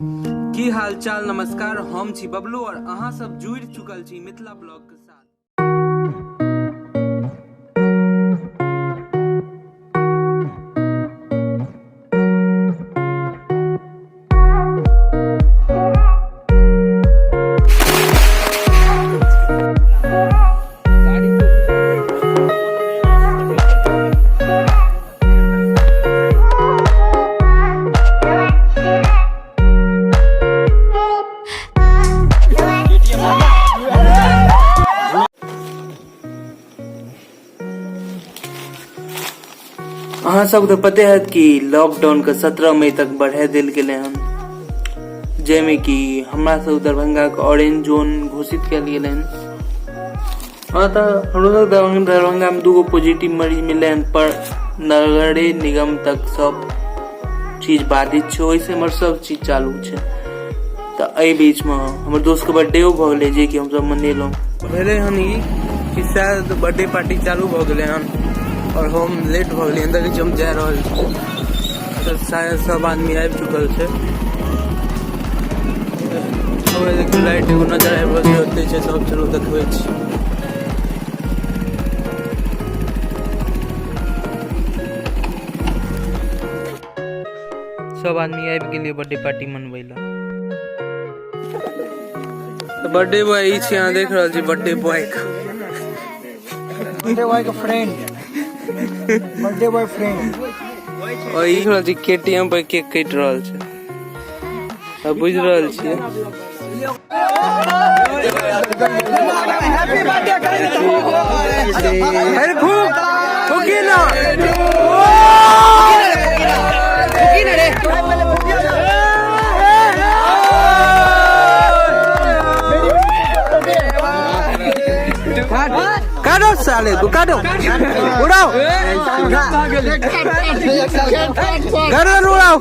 की हाल चाल, नमस्कार, हम छी बबलू और अहाँ सब जुड़ि चुकल छी मिथिला ब्लॉग के साथ। अहाँ सब के पते हैत कि लॉकडाउन के 17 मई तक बढ़ा देल गेलै हन, जाहिमे कि हमरा सब दरभंगा के ऑरेंज जोन घोषित कयल गेलै हन। हाँ तऽ हमरो सब दरभंगा में दूगो पॉजिटिव मरीज मिललै हन, पर नगरे निगम तक सब चीज बाधित छै, ओहिसँ हमर सब चीज चालू छै। तऽ एहि बीचमे हमर दोस्तके बर्थडेओ भऽ गेलै, जेकि हमसब मनेलहुँ। भेलै हन ई कि शायद बर्थडे पार्टी चालू भऽ गेलै हन और हम लेट भऽ गेलियै। देखै छी हम जा रहल छी तऽ शायद सब आदमी आबि चुकल छै। देखियौ लाइट एगो नजर आबि रहल छै, ओतै छै सब। चलू देखबै छी। सब आदमी आबि गेलियै बर्थडे पार्टी मनबै लए। तऽ बर्थडे बॉय ई छी, अहाँ देख रहल छी बर्थडे बॉय के। बर्थडे बॉय के फ्रेंड, बर्थडे बॉय फ्रेंड। और ई रहल छी केटीएम पर केक कटि रहल छै, तऽ बुझि रहल छियै। अरे फूक फूकी ना। काटो साले को, काटो, उड़ाओ गर्दन उड़ाओ।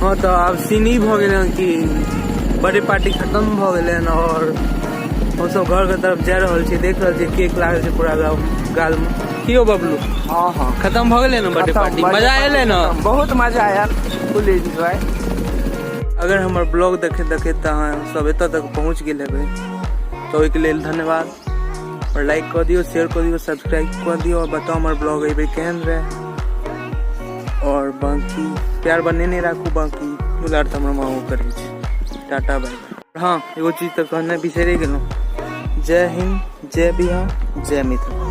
हाँ तऽ आब सीन ई भऽ गेलै हन कि बर्थडे पार्टी खत्म भऽ गेलै हन और हमसब घर के तरफ जा रहल छी। देख रहल छी केक लागल छै पूरा गाल में। की हो बबलू? हाँ हाँ। खत्म भऽ गेलै ने बर्थडे पार्टी? मजा एलै ने? बहुत मजा आयल, फुल एंजॉय। अगर हमर ब्लॉग देखैत देखैत तऽ अहाँ सब एतऽ तक पहुँच गेल हेबै तऽ ओहिके लेल धन्यवाद। और लाइक कऽ दियौ, शेयर कऽ दियौ, सब्सक्राइब कऽ दियौ और बताउ हमर ब्लॉग एहि बेर केहन रहै। और बाकी प्यार बनेने राखू, बाकी दुलार तऽ हमर माँओ करै छै। Tata bye bye. हाँ एगो चीज तऽ कहने बिसरि गेलहुँ, जय हिंद, जय बिहार, जय मिथिला।